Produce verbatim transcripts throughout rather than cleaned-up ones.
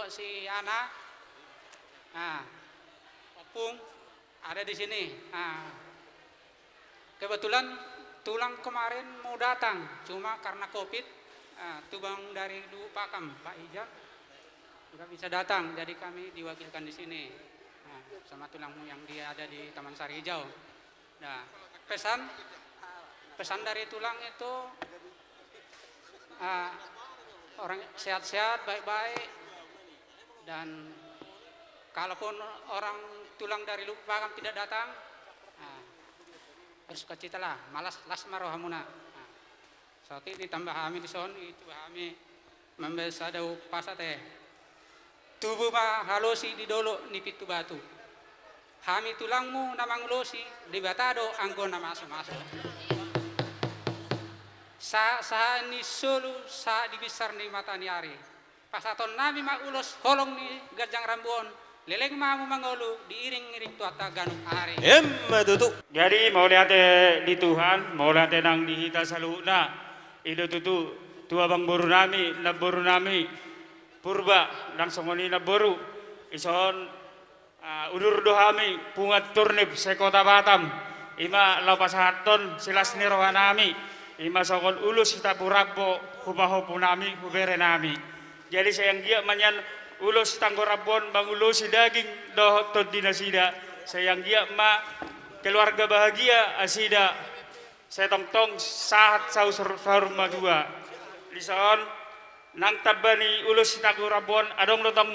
Si Ana, ah, Opung, ada di sini. Ah, kebetulan tulang kemarin mau datang, cuma karena covid, ah, tulang dari Lubuk Pakam, Pak Ijam, nggak bisa datang, jadi kami diwakilkan di sini. Ah, sama tulangmu yang dia ada di Taman Sari Hijau. Nah, pesan, pesan dari tulang itu, ah, orang sehat-sehat, baik-baik, dan kalaupun orang tulang dari Lubuk Pakam tidak datang, ah, bersukacitalah, malas, las ma rohamuna. Ah. Saotik ditamba hami dison, itu hami mambahen sada umpasa te. Tubu ma halosi di dolok ni Pintu Batu. Hami tulangmu na mangulosi, Debata do anggo na mamasu-masu. Sa-, sahat ni solu, sahat di binsar ni mata ni ari. Pasahatonnami ma ulos holong ni ganjang rambu on, leleng ma hamu mangolu, diiring-iring Tuhanta ganup ari. Emma tutu. Jadi, mauliate di Tuhan, mauliate nang di hita saluhutna. I do tutu, tu abangborunami, namborunami Purba, nang songon i namboru, dison, ah, udur do hami, punguan Turnip se-Kota Batam, i ma laho pasahathon silas ni rohanami, i ma songon ulos sitanggo rambu, hu pahompunami, hu berenami. Jadi sai anggiat ma nian ulos sitanggo rambu on mangulosi daging dohot tondi nasida, sai anggiat ma keluarga bahagia nasida, sai tongtong sahat saur, saur matua. Dison, nang tamba ni ulos sitanggo rambu on, adong do tong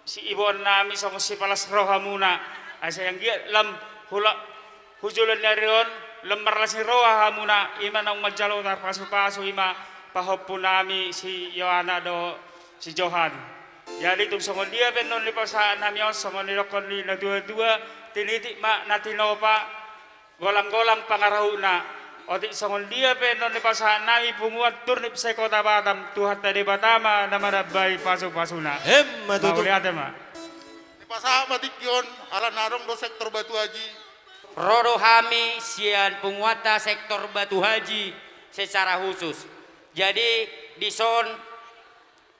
siiboannami songon sipalas rohamuna. Ai sai anggiat lam hula, hu joloan ni ari on, lam marlas ni roha hamuna, i ma naung manjalo tarpasupasu, i ma pahompunami si Yohana dohot si Johan. Jadi tung songon dia pe annon ni pasahatnami on, songon nidokkon ni natuatua, tinitik ma na tinopa, golanggolang pangarahutna. Otik songon dia pe annon ni pasahatnami, punguan Turnip se-Kota Batam, Tuhanta Debata ma na manambai pasupasuna. Emma tutu. Mauliate ma. Dipasahat ma tingki on, ala na adong do sektor Batu Aji. Ro do hami sian punguanta sektor Batu Aji secara khusus. Jadi, dison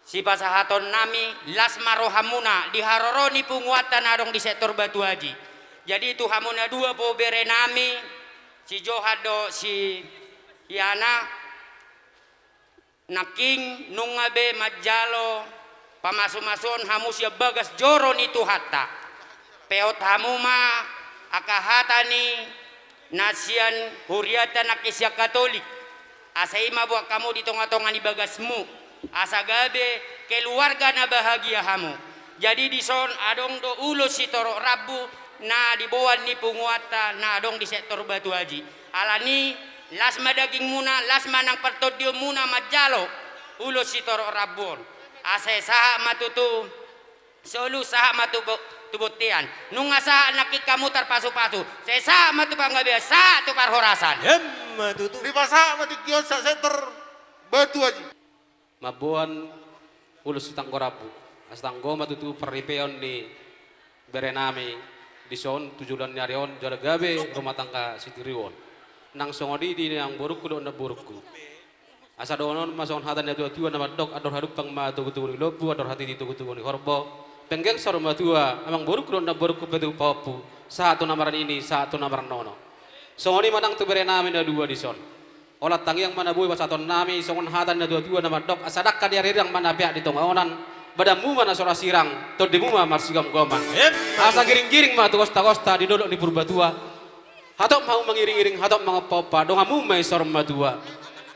sipasahatonami, las ma rohamuna di haroro ni punguanta na adong di sektor Batu Aji. Jadi tu hamu na dua, po berenami, si Johan dohot si Yana, nangkin nunga be manjalo pamasumasuon hamu sian bagas joro ni Tuhanta. Pehot hamu ma angka hata ni na sian hurianta nangkin sian Katolik. Asa i ma boan hamu di tongatonga ni bagasmu, asa gabe keluarga na bahagia hamu. Jadi dison adong do ulos sitorop rambu na diboan ni punguanta na adong di sektor Batu Aji. Alani, las ma dagingmuna, las ma nang partondionmuna manjalo ulos sitorop rambu on. Asa sahat ma tutu solu, sahat ma tu bo-, tu bontean. Nunga sahat nangkin hamu tarpasupasu, sai sahat ma tu panggabean, sahat tu parhorasan. Emma tutu. Dipasahat ma tingki on sasektor Batu Aji. Mamboan ulos sitanggo rambu. Asa tanggo ma tutu parripeon ni berenami dison tu joloan ni ari on, jala gabe rumah tangga sitiruon. Nang songon i di namborungku dohot namborungku. Asa dohonon ma songon hata ni natuatua na mandok, andor halumpang ma togutogu ni lombu, andor hatiti togutogu ni horbo. Penggeng saur matua, amangborungku dohot namborungku, pahompu pahompu, sahat tu na marnini, sahat tu na marnono. Songon i ma nang tu berenami na dua dison. Holan tangiang ma na boi pasahatonnami, songon hata ni natuatua na mandok, asa dangka ni aririrang ma na peak di tonga onan, badanmu ma na so ra sirang, tondimu ma marsigomgoman. Emma tutu. Asa giringgiring ma tu kostakosta di dolok ni Purbatua. Hatop ma hamu mangiringiring, hatop mangompaompa, donganmu ma i saur matua.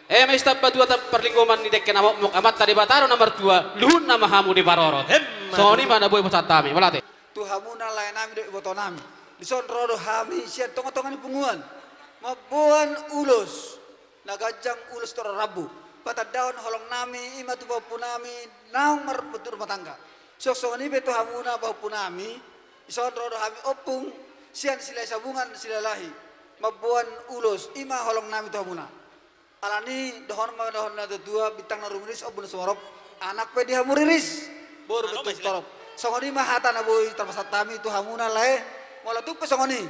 Eme istap batua, parlinggoman ni dengke na mokmok, Amanta Debata do na martua, luhutna ma hamu diparorot. Emma tutu. Songon i ma na boi pasahatonnami, mauliate. Tu hamuna laenami dohot ibotonami. Dison ro do hami sian tongatonga ni punguan, mamboan ulos na ganjang, ulos sitorop rambu, patandaon holongnami, i ma tu pahompunami naung marbentuk rumah tangga. Songon i pe tu hamuna pahompunami, dison ro do hami ompung sian Silahi Sabungan, Silalahi, mamboan ulos, i ma holongnami tu hamuna. Alani, dohonon ma dohonon ni natuatua, bintang na rumiris, ombun na sumorop, anak pe di hamu riris, boru pe tung torop. Songon i ma hata na boi tarpasahat hami tu hamuna lae, molo tung pe songon i,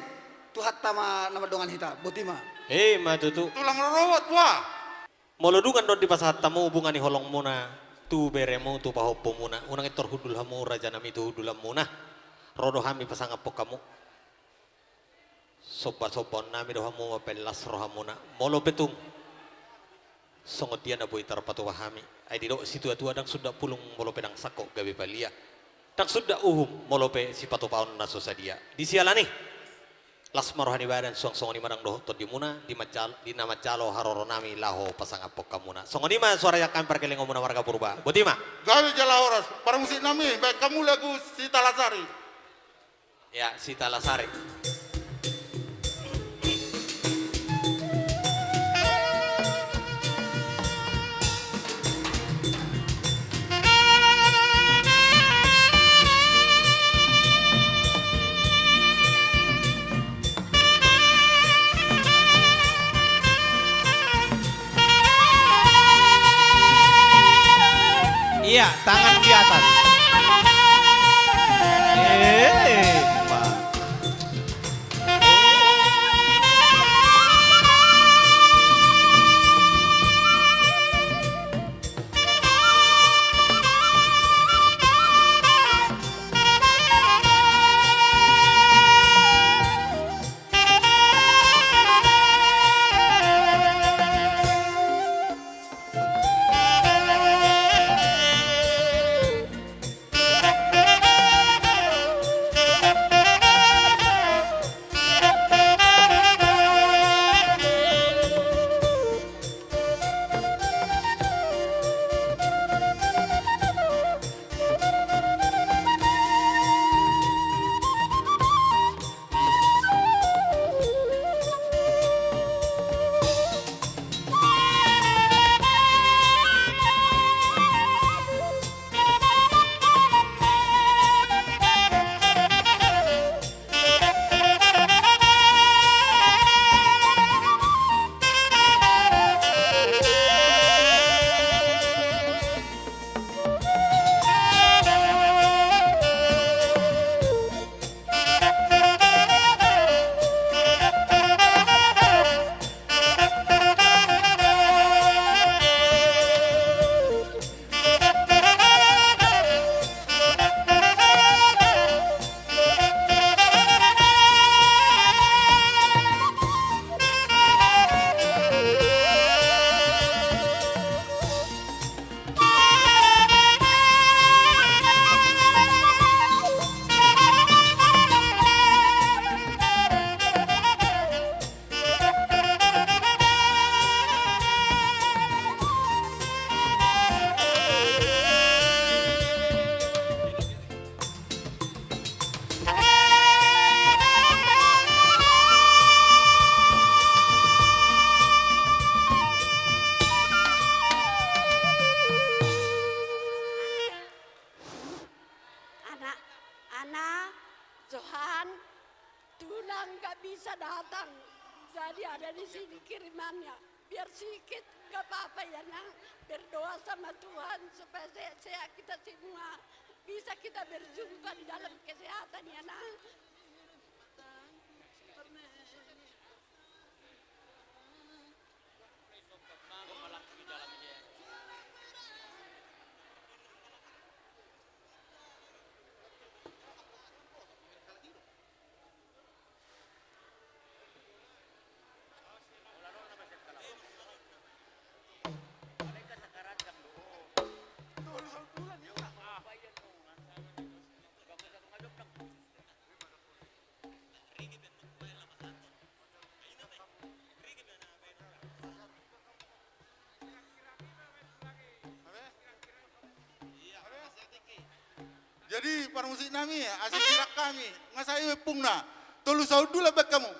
Tuhanta ma na mandongani hita, botima. Emma tutu. Tulang rorobot, wah. Molo dung annon dipasahat hamu bunga ni holongmuna, tu beremu, tu pahompumuna. Unang intor hundul hamu, rajanami, tu hundulanmuna. Ro do hami pasangaphon hamu. Sombasombaonnami do hamu, mambahen las rohamuna. Molo pe tung songon dia na boi tarpatupa hami. Ai didok situatua, ndang sundat pulung molo pe ndang sangkot gabe palia. Ndang sundat uhum molo pe sipatupaon na so sadia. Di siala ni i, las ma roha ni badan, suang songon i ma nang dohot tondimuna, di manjal-, di na manjalo haroronami laho pasangaphon hamuna. Songon i ma suara sian hami pargellengonmuna marga Purba. Boti ma. Gabe jala horas, parmusiknami, bahen hamu lagu Sitalasari. Ya, Sitalasari. Iya, tangan di atas. Eh, ma. Ana, Ana, Johan, tulang nggak bisa datang, jadi ada di sini kirimannya. Biar sikit, nggak apa-apa ya, Nang. Berdoa sama Tuhan supaya sehat-sehat kita semua. Bisa kita berjumpa di dalam kesehatan ya, Nang. Jadi parmusik nami, asa sirang hami, nga sae ompungna, tolu sahundul bahen hamu.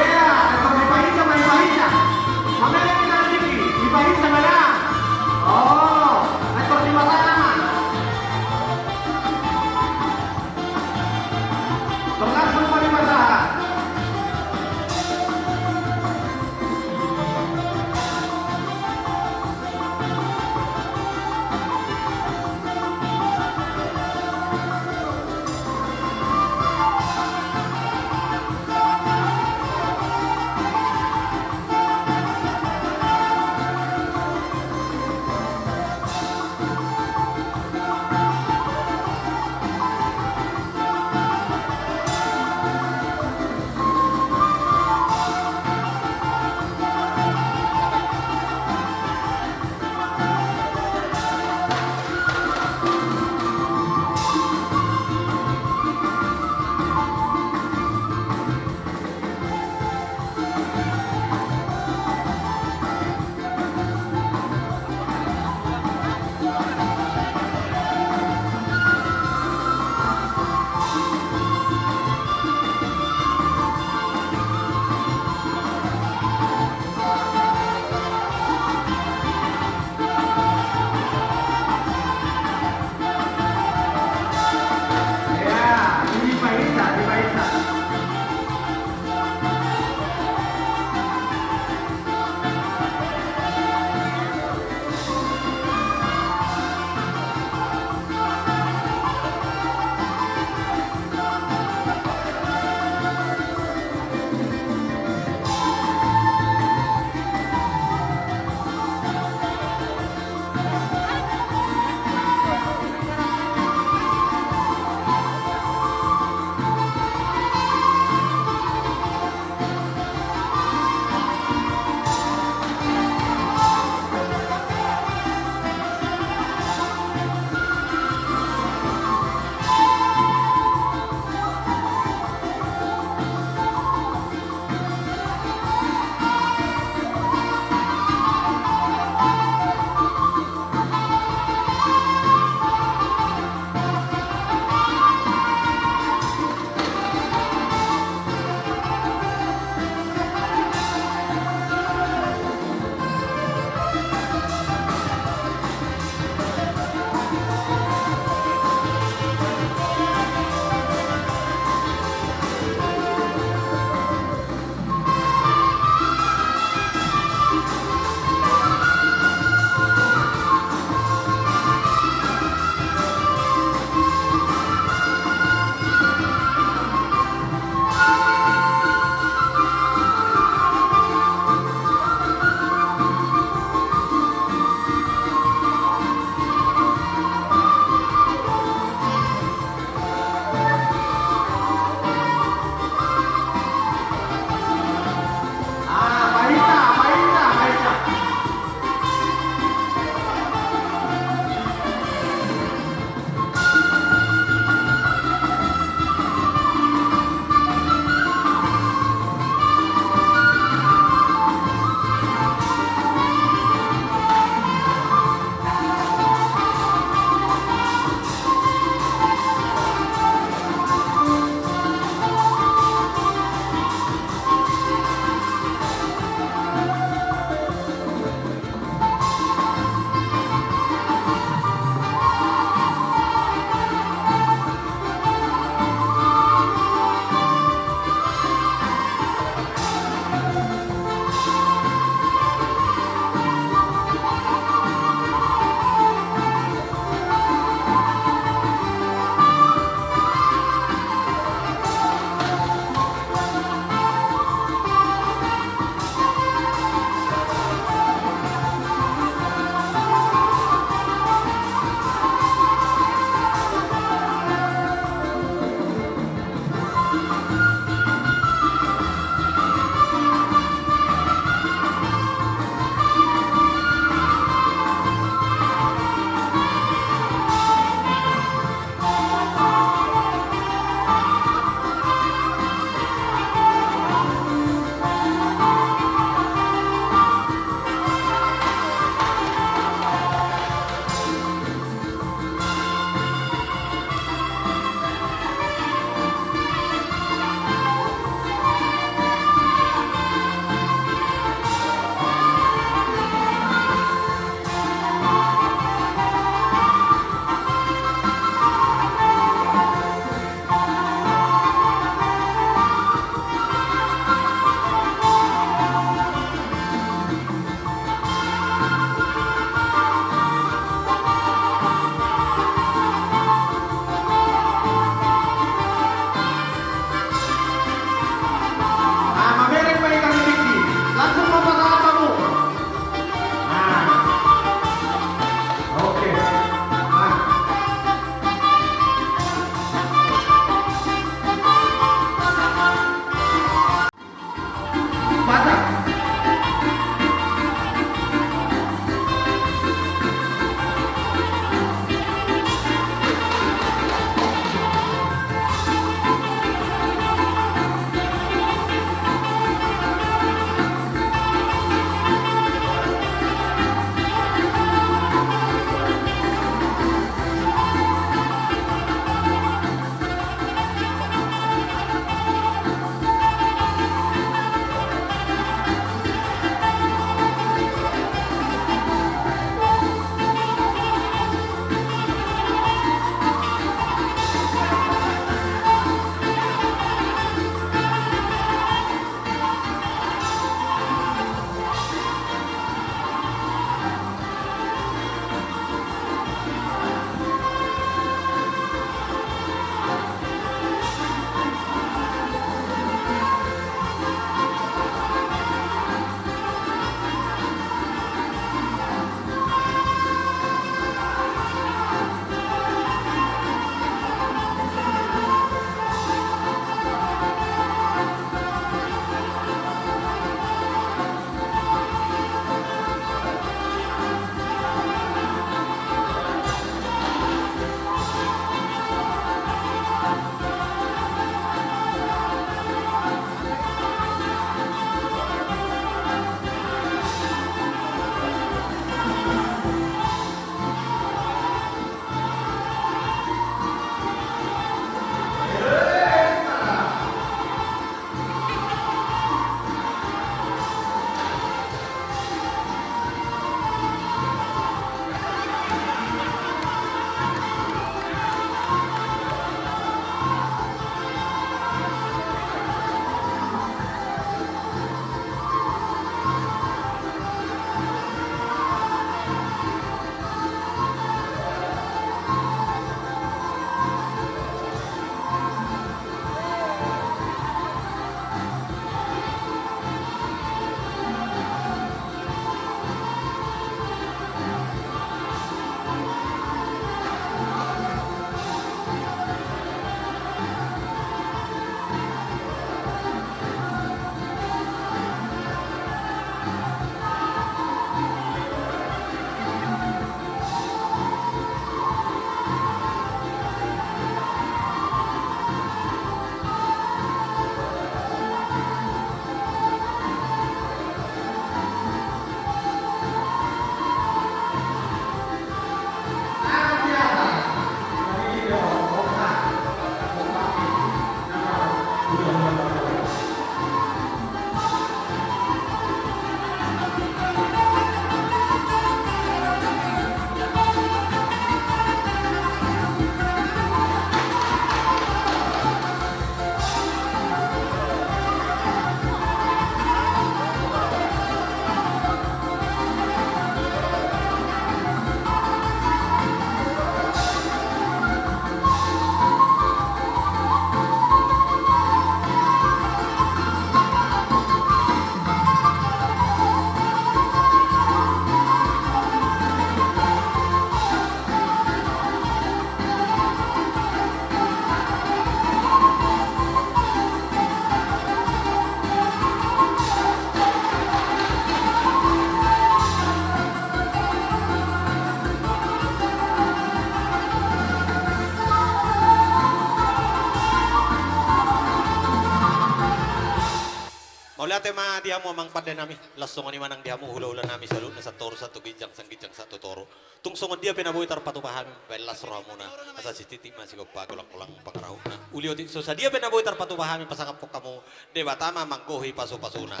Mauliate ma di hamu amang pande nami, las songon i ma nang di hamu hulahula nami saluhutna, santoru sahat tu ginjang, sangginjang sahat tu toru. Tung songon dia pe na boi tarpatupa hami, baen las rohamuna, asa sititi ma sigompa golang-golang pangarahutna. Uli otik so sadia pe na boi tarpatupa hami pasangaphon hamu, Debata ma manggohi pasu-pasuna.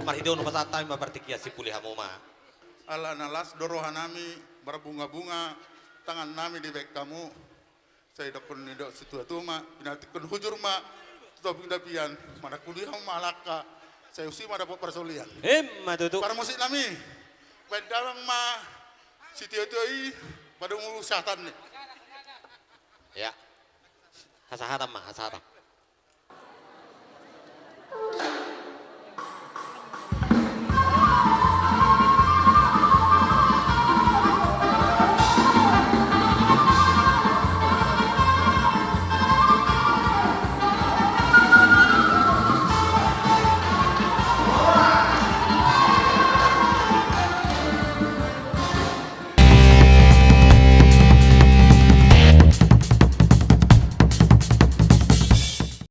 Marhitehon hupasahat hami ma partingkian, sipuli hamu ma. Ala na las do roha nami, marbunga-bunga tangan nami dibaen hamu. Sai dokkon ni dok situa-tua ma, pinantikkon hujur ma tu topi na pian, manangkuli hamu ma langka, sai usi ma dapot parsaulian. Emma tutu. Parmusik nami, baen damang ma sitio-tio i, padomu sahatan ni. Ya. Hasahatan ma, hasahatan.